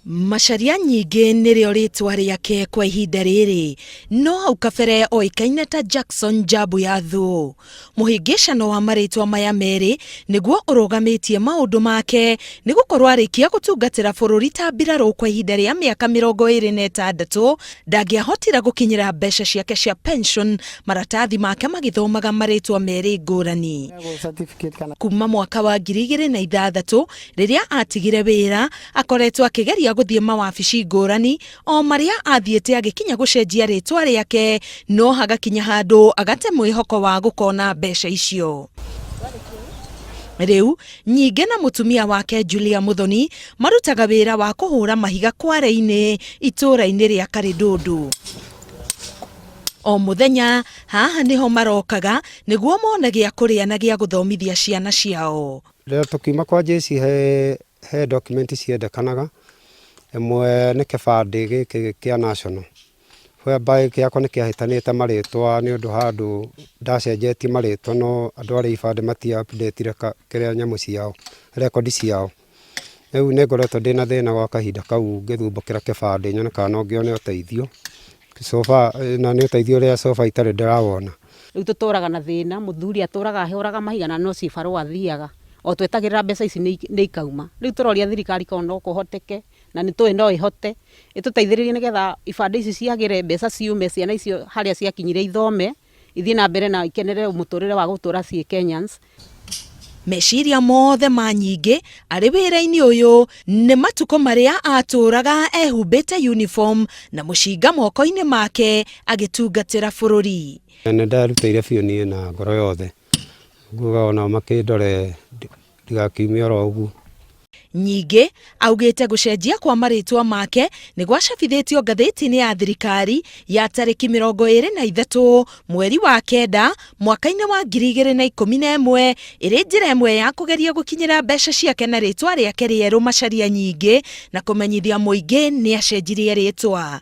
Macharia Nyingĩ nĩrĩo rĩtwa rĩake kwa ihinda rĩrĩ, no hau kabere oĩkaine ta Jackson Njabu ya Thũ. Mũhĩngĩcano wa marĩtwa maya merĩ nĩguo ũrũgamĩtie maũndũ make nĩ gũkorwo arĩkia gũtungatĩra bũrũri ta mbirarũ kwa ihinda rĩa mĩaka 26 ndangĩahotire gũkinyĩra mbeca ciake cia pension maratathi make magĩthomaga marĩtwa merĩ ngũrani. Kuma mwaka wa 2006 rĩrĩa atigire wĩra akoretwo akĩgeria gũthiĩ mawabici ngũrani o marĩa athiĩte agĩkinya gũcenjia rĩtwa rĩake no hagakinya handũ agate mwĩhoko wa gũkona mbeca icio. Rĩu Nyingĩ na mũtumia wake Julia Muthoni marutaga wĩra wa kũhũra mahiga kware-inĩ itũũra-inĩ rĩa Karĩndũndũ. O mũthenya haha nĩho marokaga nĩguo mone gĩa kũrĩa na gĩa gũthomithia ciana ciao. Rĩrĩa tũkiuma kwa jeshi he, he document ciendekanaga, ĩmwe nĩ kĩbandĩ gĩkĩ kĩa national whereby gĩakwa nĩ kĩahĩtanĩte marĩtwa nĩ ũndũ handũ ndacenjetie marĩtwa no andũ arĩa ibandĩ matia update ire kĩrĩa nyamũ ciao, record ciao. Rĩu nĩ ngoretwo ndĩna thĩna gwa kahinda kau ngĩthumbũkĩra kĩbandĩ nyone kana no ngĩone ũteithio. So far na nĩ ũteithio ũrĩa so far itarĩ ndĩrawona. Rĩu tũtũraga na thĩna, mũthuri atũraga ahũraga mahiga na no cibarũa athiaga, o twetagĩrĩra mbeca ici nĩ ikauma. Rĩu tũroria thirikari kana no kũhoteke, na nĩ tũĩ no ĩhote, ĩtũteithĩrĩrie nĩgetha ibandĩ ici ciagĩre, mbeca ciume, ciana icio harĩa ciakinyire ithome, ithiĩ na mbere na ikenere mũtũrĩre wa gũtũra ciĩ Kenyans. Meciria mothe ma Nyingĩ arĩ wĩra-inĩ ũyũ nĩ matukũ marĩa atũraga ehumbĩte uniform na mũcinga moko-inĩ make agĩtungatĩra bũrũri. Nĩ nderutĩire biũ niĩ na ngoro yothe, nguga onao makĩndore ndigakiume oro ũguo. Nyingĩ, augĩte gũcenjia kwa marĩtwa make nĩ gwacabithĩtio ngathĩti-inĩ ya thirikari ya tarĩki 23 mweri wa kenda mwaka-inĩ wa 2011 ĩrĩ njĩra ĩmwe ya kũgeria gũkinyĩra mbeca ciake na rĩtwa rĩake rĩerũ Macharia Nyingĩ na kũmenyithia mũingĩ nĩ acenjirie rĩtwa.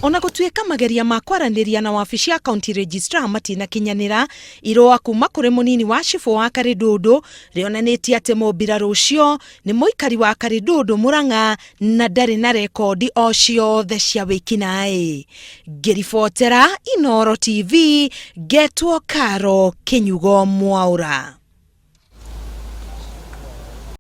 Ona gũtuĩka mageria ma kwaranĩria na wabici ya County Registrar matinakinyanĩra, irũa kuma kũrĩ mũnini wa cibũ wa Karĩndũndũ rĩonanĩtie atĩ mũmbirarũ ũcio nĩ mũikari wa Karĩndũndũ Mũrang'a na ndarĩ na rekondi o ciothe cia wĩkinaĩ. Ngĩribotera Inooro TV, ngetwo Caro Kĩnyugo Mwaũra.